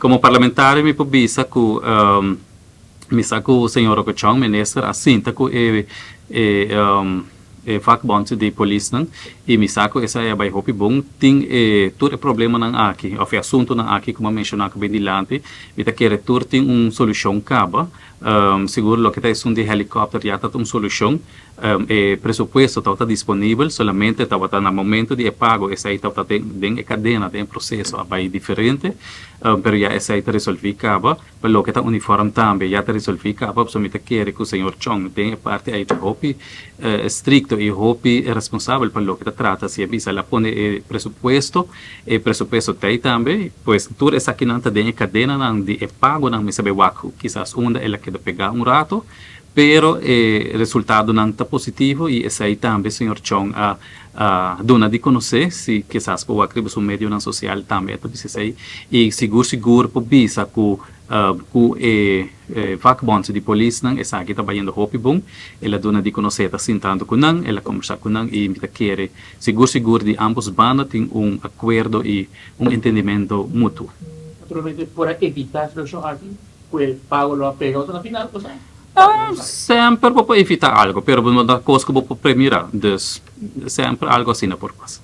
Komo parlamentario mi por bisa ku mi sa ku señor Rocco Chong, minister, a sinta ku e e vakbond di polisnan i mi sa ku esei a bai hopi bon. Tin e tur e problemanan aki òf e asuntunan aki ku mi a menshoná ku bin dilanti, mi ta kere tur tin un solushon kaba. Sigur loke ta esun di helikòpter ya ta un solushon. E presupuesto tabata disponibel, solamente tabata na momento di e pago esei tabata den e kadena, den e proseso a bai diferente, pero ya esei ta resolví kaba. Pa loke ta uniform tambe ya ta resolví kaba, pasobra mi ta kere ku señor Chong den e parti ei ta hopi estrikto i hopi responsabel pa loke ta trata. Si e bisa el a pone e presupuesto, e presupuesto t'ei tambe, pues tur esakinan ta den e kadenanan di e pagonan, mi sabe wak kisas unda el a keda pegá un rato, Pero e resultadonan ta positivo y esey tambe señor Chong a duna di conoce, si kisas por wak riba su medionan social tambe e ta bisa esey y sigur sigur por bisa cu cu e vakbond di polisnan esaki ta bayendo hopi bon. El a duna di conoce e ta sintando cu nan, el a combersa cu nan y mi ta kere sigur sigur di ambos banda tin un acuerdo y un entendimento mutuo. Naturalmente por a evita e situacion aki Cu e pago lo a pega otro na final cosa? Semper bo por evita algo, pero bo no ta cos cu bo por premira, dus semper algo asina por pasa.